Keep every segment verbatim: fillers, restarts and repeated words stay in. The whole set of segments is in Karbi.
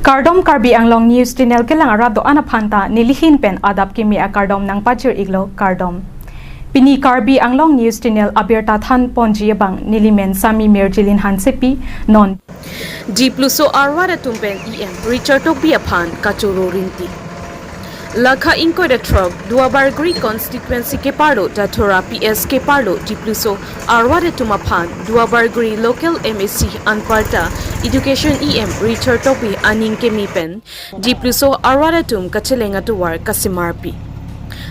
Kardom, Karbi Anglong News Channel kelang arat do-an aphan ta nelihin pen adap kimi akardom nangpachir-iklo, kardom. Pini Karbi Anglong News Channel abirta thanponji abang nelimen Sami Mirjilin Hansepi. Non Dipluso arwat atum pen E M Richard Tokbi aphan kachoro rinti. Lakha ingkoi ra throk Duarbagori constituency keparlo Dathora P S keparlo Dipluso arwat atum aphan Duarbagori local M A C anparta Education E M Richard Tokbi aning keme pen Dipluso arwat atum kacheleng atovar kasemarpi.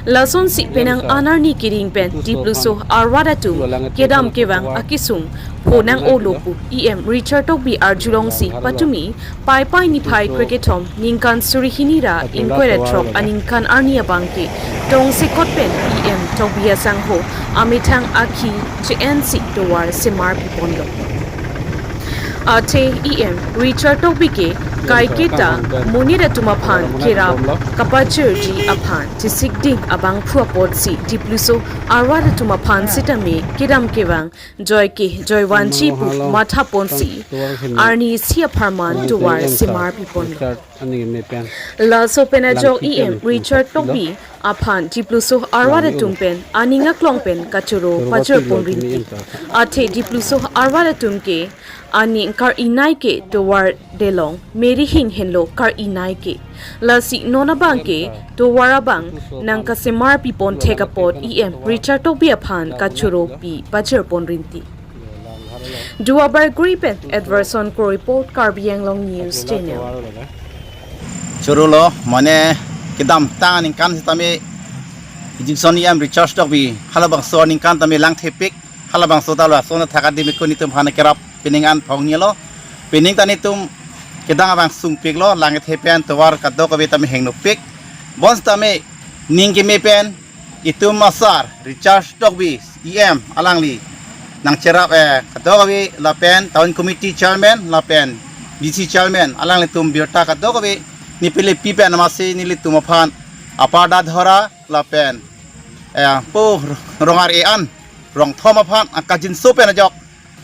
Lasonsi penang an arni kering pen Dipluso arwat atum kedam kevang akesung pho nang-olo pu E M Richard Tokbi arjulongsi patumi Paipai niphai krekethom ningkan suri hini ra ingkoi ra throk aningkan arni abangke tongsekot pen E M Tokbi asangho amethang akhi che-ensi tovar semarpiponlo. Athe E M Richard Tokbi ke kaiketa monit atum aphan kerap kapachirji aphan chesikding abangphu apotsi Dipluso arwat atum aphan sitame kedam kevang joike joivanji pu mathaponsi arni isi apharman tovar semarpiponlo. Laso pen ajok E M Richard Tokbi aphan Dipluso arwat atum pen aning aklong pen kachoro pachirpon rinti. Athe Dipluso arwat atum ke aning kar-inai ke tovar delong meri hing henlo kar-inai ke. Lasi non abangke tovar abang nangkasemarpipon thek apot E M Richard Tokbi aphan kachoro pi pachirpon rinti. Duarbagori pen Edwardson Kro report, Karbi Anglong News Channel. Chorolo, mane kedamtang aningkan sitame Education E M Richard Tokbi halabangso aningkan tame langthepik, halabangso ta lason athak adim ikun itum aphan kerap pining an phongnilo. Pining ta netum kedang abang sungpiklo, langthe pen tovar kadokave tame hengnopik. Bonsitame ning keme pen itum asar Richard Tokbi E M alangli nangcherap, eh, kadokave lapen Town Committee Chairman lapen V C Chairman alanglitum birta kadokave nepele pi pen amatsi nelitum aphan Upper Dathora lapen, eh, po Rongar e an Rongthom aphan akajinso pen ajok,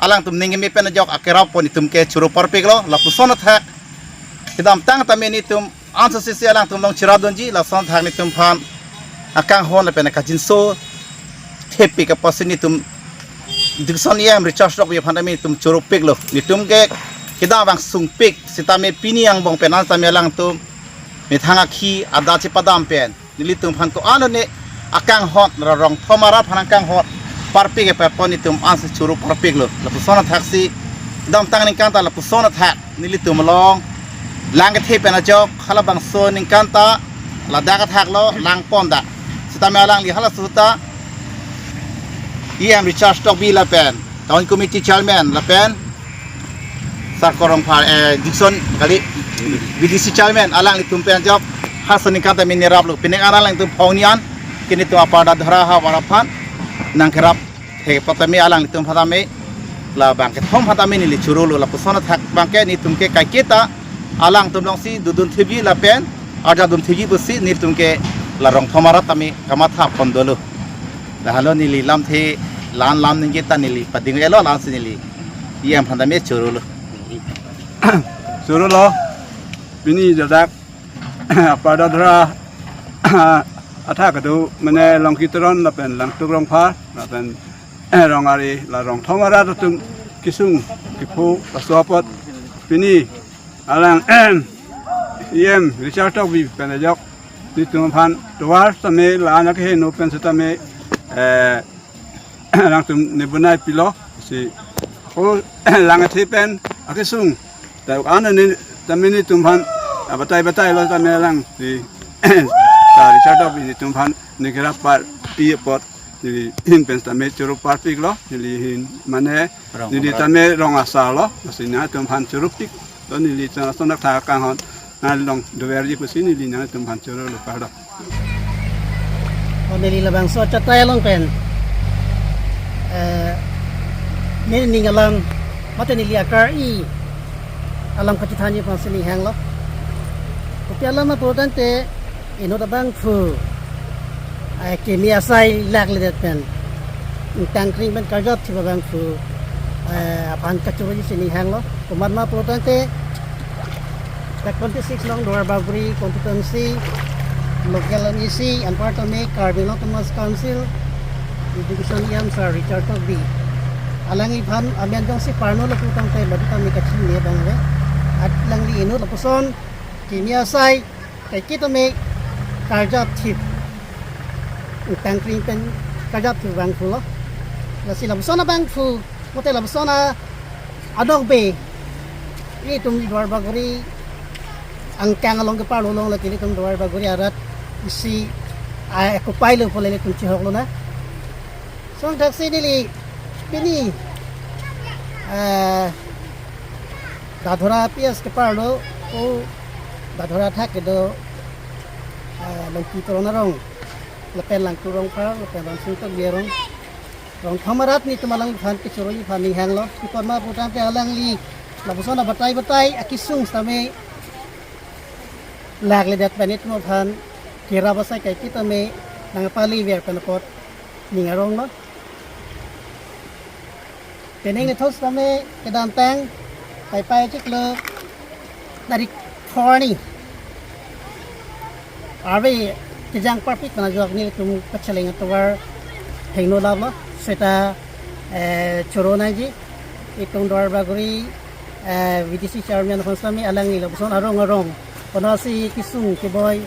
alangtum ning keme pen ajok akerap pon itum ke choro parpiklo, lapuson athak kedamtang tame netum ansosisi alangtum along cherapdunji, lason athak netum aphan akanghon lapen akajinso thepik apotsi netum Education E M Richard Tokbi aphan tame netum choropiklo. Netum ke kedang abang sungpik sitame pini angbong pen an tame alangtum methang akhi adat chepadam pen nelitum aphan ko-an ne akanghon ra Rongthom arat aphan akanghon parpik epapon netum ansi choro parpiklo. Lapuson athaksi damtang aningkan ta lapuson athak nelitum along langthe pen ajok halabangso aningkan ta ladak athaklo langpon dak. Sitame alangli halaso ta E M Richard Tokbi lapen Town Committee Chairman lapen Sar Korong Phar, eh, Dixon kali, V D C Chairman alanglitum pen ajok halaso aningkan tame neraplo. Pining an alangtum phongni an ke netum Upper Dathora havar aphan nangkerap he patame alanglitum phatame labang kethom phatame neli chorolo, lapuson athak abangke netum ke kaiketa alangtum alongsi dodun thipji lapen arjadun thipji pusi netum ke la Rongthom arat tame kamatha pon dolo. Lahelo neli lamthe lan lam ningke ta neli pading-elo, lansi neli E M aphan tame chorolo. Chorolo, pini ladak Upper Dathora athak kedo mane Longki Teron lapen Langtuk Rongphar lapen Rongari la Rongthom arat atum kesung kepho laso apot pini alang E M Richard Tokbi pen ajok netum aphan tovar tame la-an akeheno pen sitame, eh, alangtum nebonai pilo si ako langthe pen akesung ta an ne tame netum aphan abatai batailo tame alangli ta Richard Tokbi netum aphan nekerap parpi apot nelihin pen tame choro parpiklo, nelihin mane Rong neli Rong. Tame rong asarlo, masi netum aphan choropik, to neli ta sonak tha kanghon nang long doverji pusi neli netum aphan chorolo, kardom. O neli labangso chatai along pen, eh, neli ning alam mate neli akar-i alam kachethanji aphansi ning hanglo. Kopi alam ma pulotangte inut abangphu, eh, keme asai lakledet pen, tangkring pen karjap thip abangphu, eh, aphan kachoroji si ning hanglo. Komat ma pulotangte The twenty-six nong Duarbagori constituency local M A C, anparta me Karbi Anglong Autonomous Council Education E M sir Richard Tokbi. Alangliphan amen jongsi parno lapu tangte badu tame kachinine abang le. Alangli inut lapuson kimi asai kaiketa me karjap thip. Tangkring pen karjap thip abangphu lo. Lasi lapuson abangphu, mate lapuson a anokbe. Ilitum Duarbagori angkang along keparlo along lake ilitum Duarbagori arat isi a-occupy lo pu le ilitum chihok lonang. Song thaksi neli pini, eh, Dadhora P S keparlo, o Dadhora thak kedo, eh, Longki Teron arong, lapen Langtu Rongphar, lapen Ramsing Tokbi arong. Rongthom arat nelitum alangliphan kechoro aphan ning hanglo. Pi apot ma pu tangte alangli lapuson abatai batai akesung sitame lakledet pen nelitum aphan kerap asai kaiketa me nangpalever pen apot ning arong lo. Penang ethos tame kedamtang Paipai chiklo tarik four ni arve kejang parpik pen ajok nelitum kacheleng atovar hingno lap lo. Seta, eh, choro nangji, itum Duarbagori, eh, V D C chairman aphan sitame alangli lapuson arong arong konatsi kesung keboi,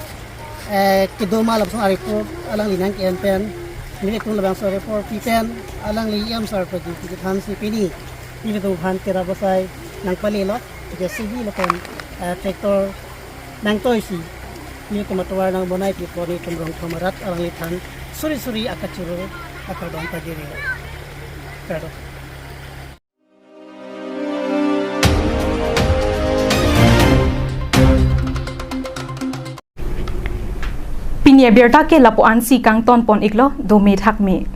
eh, kedo ma lapuson a-report alangli nangke-en pen, nelitum labangso report pi pen alangli E M sir pagi aphan si pini nelitum aphan kerap asai nangpalelo, J C B lapen, eh, tractor nangtoisi nelitum atovar nangbonai pi apot nelitum Rongthom arat alangliphan suri suri akachoro akardom pajirilo. Kardom. Pini abirta ke lapu-ansi kangton pon iklo, dome thakme.